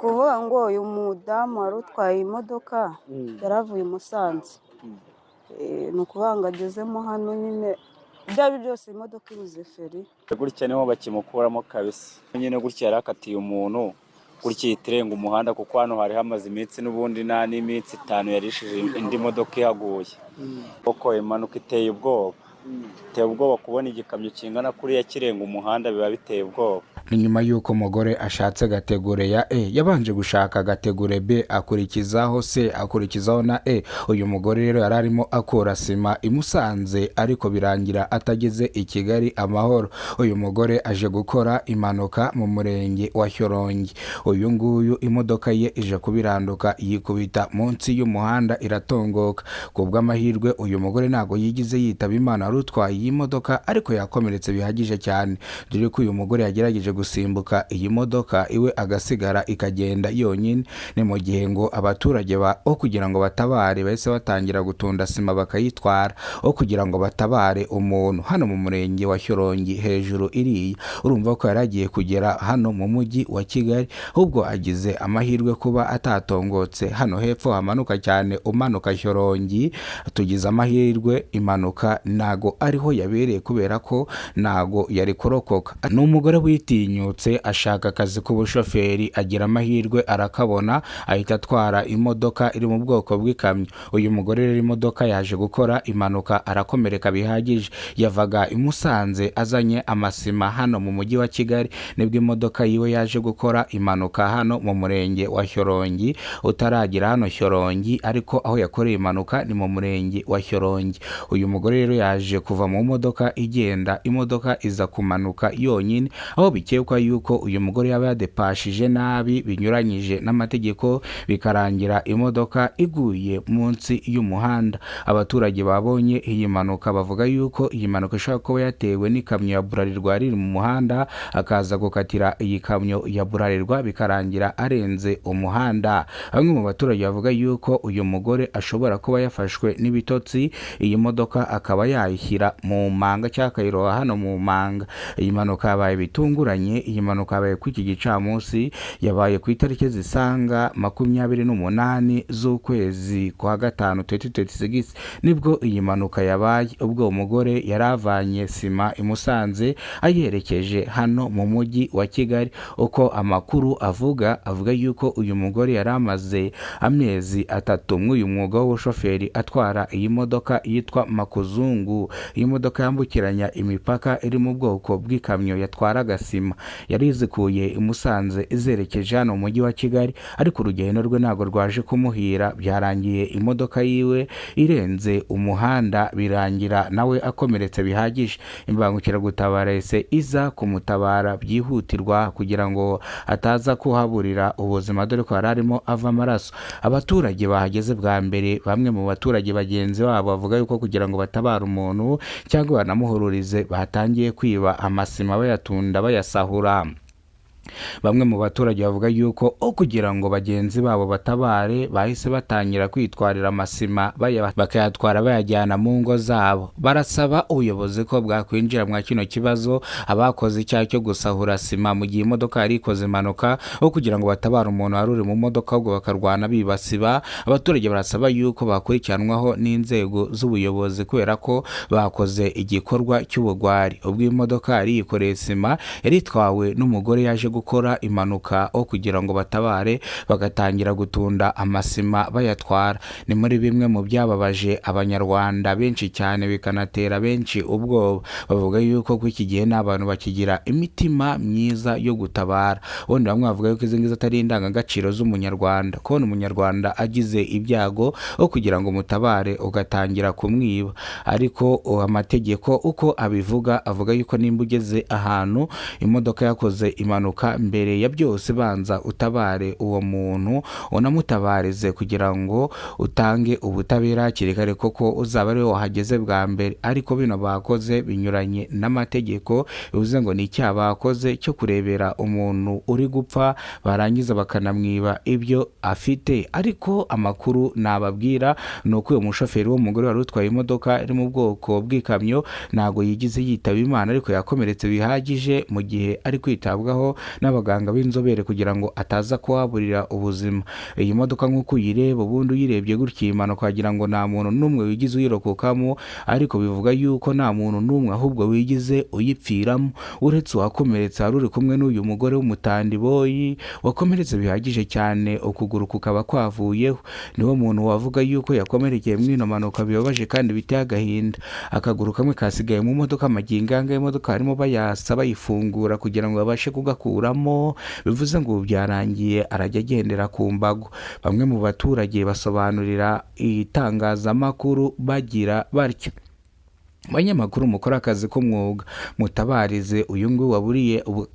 Ukuvuga ngo uyu mudamu wari utwaye imodoka yaravuye i Musanze. Ni ukuvuga ngo agezemo hano nyine, ibyo ari byo byose imodoka ibuze feri. Gutya niho bakimukuramo kabisa nyine. Gutya yari akatiye umuntu, gutya ihita irenga umuhanda, kuko hano hari hamaze iminsi n'ubundi, nta n'iminsi 5 yarishije indi modoka ihaguye. Kuko impanuka iteye ubwoba, iteye ubwoba. Kubona igikamyo kingana kuriya kirenga umuhanda biba biteye ubwoba. Ni nyuma y'uko umugore ashatse catégorie ya E, yabanje gushaka catégorie B, akurikizaho C, akurikizaho na E. Uyu mugore rero yari arimo akura sima i Musanze, ariko birangira atageze i Kigali amahoro. Uyu mugore aje gukora impanuka mu murenge wa Shyorongi. Uyu nguyu imodoka ye ije kubiranduka, yikubita munsi y'umuhanda, iratongoka. Ku bw'amahirwe uyu mugore ntabwo yigize yitaba Imana wari utwaye iyi modoka, ariko yakomeretse bihagije cyane, dore ko uyu mugore yagerageje gusimbuka iyi modoka, iwe agasigara ikagenda yonyine. Ni mu gihe ngo abaturage ba aho kugira ngo batabare bahise batangira gutunda sima bakayitwara, aho kugira ngo batabare umuntu hano mu murenge wa Shyorongi hejuru iriya. Urumva ko yari agiye kugera hano mu mujyi wa Kigali, ahubwo agize amahirwe kuba atatongotse hano hepfo hamanuka cyane umanuka Shyorongi. Tugize amahirwe impanuka ntago ariho yabereye, kubera ko ntago yari kurokoka. Ni umugore witinyutse ashaka akazi k'ubushoferi, agira amahirwe arakabona, ahita atwara imodoka iri mu bwoko bw'ikamyo. Uyu mugore rero imodoka yaje gukora impanuka, arakomereka bihagije. Yavaga i Musanze azanye amasima hano mu mujyi wa Kigali, nibwo imodoka yiwe yaje gukora impanuka hano mu murenge wa Shyorongi, utaragera hano Shyorongi, ariko aho yakoreye impanuka ni mu murenge wa Shyorongi. Uyu mugore rero yaje kuva mu modoka igenda, imodoka iza kumanuka yonyine, aho bikekwa yuko uyu mugore yaba yadepashije nabi binyuranyije n'amategeko, bikarangira imodoka iguye munsi y'umuhanda. Abaturage babonye iyi mpanuka bavuga yuko iyi mpanuka ishobora kuba yatewe n'ikamyo ya Bralirwa iri mu muhanda, akaza gukatira iyi kamyo ya Bralirwa, bikarangira arenze umuhanda. Bamwe mu baturage bavuga yuko uyu mugore ashobora kuba yafashwe n'ibitotsi, iyi modoka akaba yayishyira mu manga cyangwa akayiroha hano mu manga. Iyi mpanuka yabaye bitunguranye. Iyi mpanuka yabaye kuri iki gicamunsi, yabaye ku itariki zisaga 28 z'ukwezi kwa gatanu 2026, nibwo iyi mpanuka yabaye, ubwo umugore yari avanye sima i Musanze ayerekeje hano mu mujyi wa Kigali. Uko amakuru avuga, avuga yuko uyu mugore yari amaze amezi 3 muri uyu mwuga w'ubushoferi, atwara iyi modoka yitwa Makuzungu. Iyi modoka yambukiranya imipaka iri mu bwoko bw'ikamyo yatwaraga sima, yari izikuye i Musanze izerekeje hano mu mujyi wa Kigali, ariko urugendo rwe ntabwo rwaje kumuhira. Byarangiye imodoka yiwe irenze umuhanda, birangira nawe akomeretse bihagije. Imbangukiragutabara yahise iza kumutabara byihutirwa kugira ngo ataza kuhaburira ubuzima, dore ko yari arimo ava amaraso. Abaturage bahageze bwa mbere, bamwe mu baturage bagenzi babo bavuga yuko kugira ngo batabare umuntu cyangwa banamuhururize, batangiye kwiba amasima, bayatunda, bayasahura. Bamwe mu baturage bavuga yuko aho kugira ngo bagenzi babo batabare, bahise batangira kwitwarira amasima, bakayatwara bayajyana mu ngo zabo. Barasaba ubuyobozi ko bwakwinjira mwa kino kibazo, abakoze icyaha cyo gusahura sima mu gihe imodoka yari ikoze impanuka, aho kugira ngo batabare umuntu wari uri mu modoka, ahubwo bakarwana bibasiba. Abaturage barasaba yuko bakurikiranwaho n'inzego z'ubuyobozi, kubera ko bakoze igikorwa cy'ubugwari. Ubwo imodoka yari yikoreye sima yari itwawe n'umugore yaje gukora impanuka, aho kugira ngo batabare bagatangira gutunda amasima bayatwara. Ni muri bimwe mu byababaje Abanyarwanda benshi cyane, bikanatera benshi ubwoba. Bavuga yuko kuri iki gihe nta bantu bakigira imitima myiza yo gutabara. Ubundi bamwe bavuga yuko izi ngizi atari indangagaciro z'Umunyarwanda, kubona Umunyarwanda agize ibyago, aho kugira ngo umutabare ugatangira kumwiba. Ariko amategeko uko abivuga, avuga yuko nimba ugeze ahantu imodoka yakoze impanuka, mbere ya byose banza utabare uwo muntu, unamutabarize kugira ngo utange ubutabera hakiri kare, koko uzaba ari we wahageze bwa mbere. Ariko bino bakoze binyuranye n'amategeko, bivuze ngo ni icyaha bakoze cyo kurebera umuntu uri gupfa, barangiza bakanamwiba ibyo afite. Ariko amakuru nababwira ni uko uyu mushoferi w'umugore wari utwaye imodoka iri mu bwoko bw'ikamyo ntabwo yigize yitaba Imana, ariko yakomeretse bihagije mu gihe ari kwitabwaho n'abaganga b'inzobere kugira ngo ataza kuhaburira ubuzima. Iyi modoka nk'uko uyireba, ubundi uyirebye gutya iyi mpanuka wagira ngo nta muntu n'umwe wigize uyirokokamo, ariko bivuga yuko nta muntu n'umwe ahubwo wigize uyipfiramo, uretse uwakomeretse wari uri kumwe n'uyu mugore w'umutandiboyi wakomeretse bihagije cyane, ukuguru kukaba kwavuyeho. Niwo muntu wavuga yuko yakomerekeye muri ino mpanuka bibabaje kandi biteye agahinda. Akaguru kamwe kasigaye mu modoka, magingo aya ngaya imodoka barimo bayasa bayifungura kugira ngo babashe kugakuramo, bivuze ngo ubu byarangiye arajya agendera ku mbago. Bamwe mu baturage basobanurira itangazamakuru bagira batya: Banyamakuru mukora akazi k'umwuga, mutabarize uyu nguyu waburiye ubu